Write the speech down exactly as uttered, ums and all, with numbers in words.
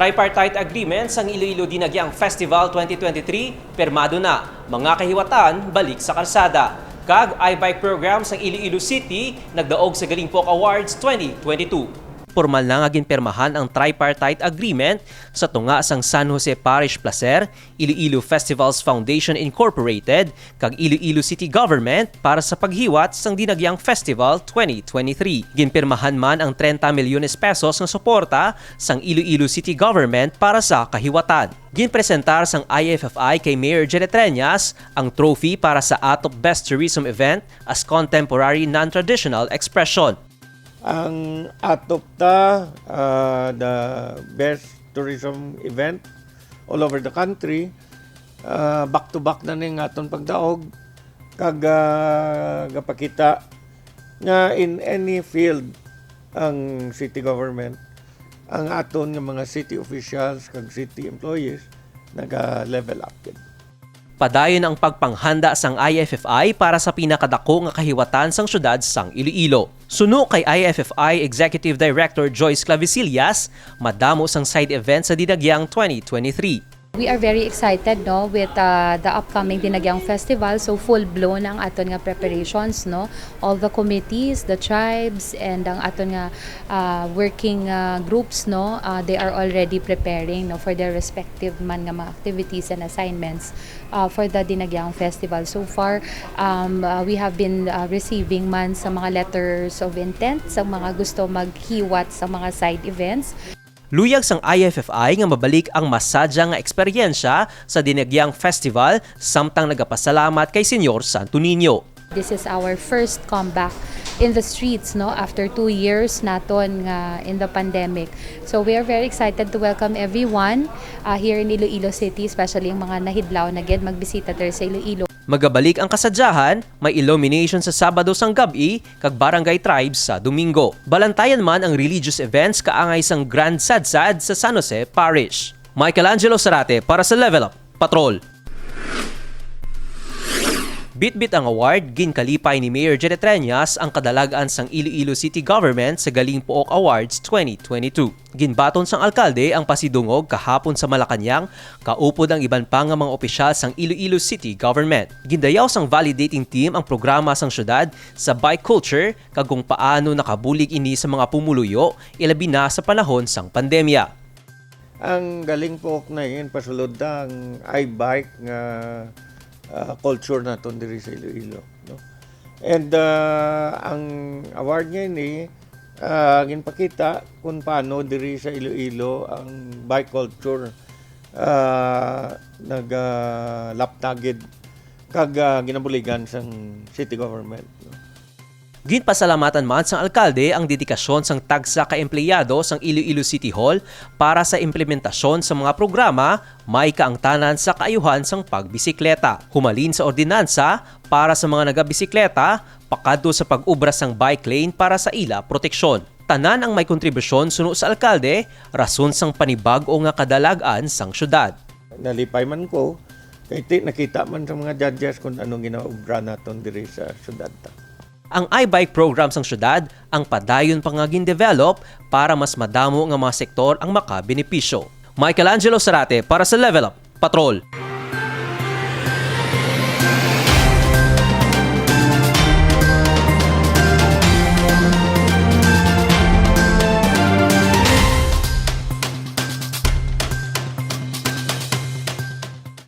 Tripartite Agreement sang Iloilo Dinagyang Festival twenty twenty-three, pirmado na, mga kahiwatan balik sa kalsada. Kag iBike Program sang Iloilo City nagdaog sa Galingpok Awards twenty twenty-two. Pormal na nga ginpirmahan ang Tripartite Agreement sa tunga sang San Jose Parish Placer, Iloilo Festivals Foundation Incorporated, kag Iloilo City Government para sa paghiwat sang Dinagyang Festival twenty twenty-three. Ginpirmahan man ang treinta milyones pesos nga suporta sang Iloilo City Government para sa kahiwatan. Ginpresentar sang I F F I kay Mayor Janet Reñas ang trophy para sa ATOP Best Tourism Event as Contemporary Non-Traditional Expression. Ang ATOP ta, ah, the best tourism event all over the country. Ah, back to back na ning aton pagdaog, kag, ah, gapakita nga in any field ang city government, ang aton nga mga city officials kag city employees naga-level up gid. Padayon ang pagpanghanda sang I F F I para sa pinakadako nga kahiwatan sang siyudad sang Iloilo. Suno kay I F F I Executive Director Joyce Clavisillas, madamo sang side event sa Dinagyang twenty twenty-three. We are very excited, no, with, uh, the upcoming Dinagyang Festival. So, full-blown ang aton nga preparations, no. All the committees, the tribes, and ang aton nga, uh, working, uh, groups, no, uh, they are already preparing, no, for their respective man nga mga activities and assignments, uh, for the Dinagyang Festival. So far, um, uh, we have been, uh, receiving man sa mga letters of intent sa mga gusto maghiwat sa mga side events. Luyag sang I F F I nga mabalik ang masadya nga eksperyensya sa Dinagyang Festival, samtang nagapasalamat kay Señor Santo Niño. This is our first comeback in the streets, no, after two years naton nga in the pandemic. So we are very excited to welcome everyone, uh, here in Iloilo City, especially ang mga nahidlaw na gid magbisita diri sa Iloilo. Magabalik ang kasadyahan, may illumination sa Sabado sang gab-i kag barangay tribes sa Domingo. Balantayan man ang religious events kaangay sang Grand Sadsad sa San Jose Parish. Michael Angelo Sarate para sa Level Up Patrol. Bitbit ang award, ginkalipay ni Mayor Janet Reñas ang kadalag-an sang Iloilo City Government sa Galingpuok Awards twenty twenty-two. Ginbaton sang alkalde ang pasidungog kahapon sa Malacañang, kaupod ang iban pa nga mga opisyal sang Iloilo City Government. Gindayaw sang validating team ang programa sang syudad sa bike culture kag kung paano nakabulig ini sa mga pumuluyo, ilabi na sa panahon sang pandemya. Ang Galingpuok na yun, pasulod ta ang iBike nga, ah, culture naton diri sa Iloilo, no? And, ah, ang award nga ini, ah, ginpakita kung paano diri sa Iloilo ang bike culture, ah, nagalaptagid kag, ah, ginabuligan sang city government, no? Ginpasalamatan man sang alkalde ang dedikasyon sang tagsa ka empleyado sang Iloilo City Hall para sa implementasyon sa mga programa may kaangtanan sa kaayuhan sang pagbisikleta, humalin sa ordinansa para sa mga nagabisikleta, pakadto sa pag-obra sang bike lane para sa ila proteksyon. Tanan ang may kontribusyon suno sa alkalde, rason sang panibag-o nga kadalag-an sang syudad. Nalipay man ko, kay ti-, nakita man sa mga judges kung anong ginaobra naton diri sa syudad ta. Ang iBike program sang syudad ang padayon pa nga gin-develop para mas madamo nga mga sektor ang makabenepisyo. Michael Angelo Sarate para sa Level Up Patrol.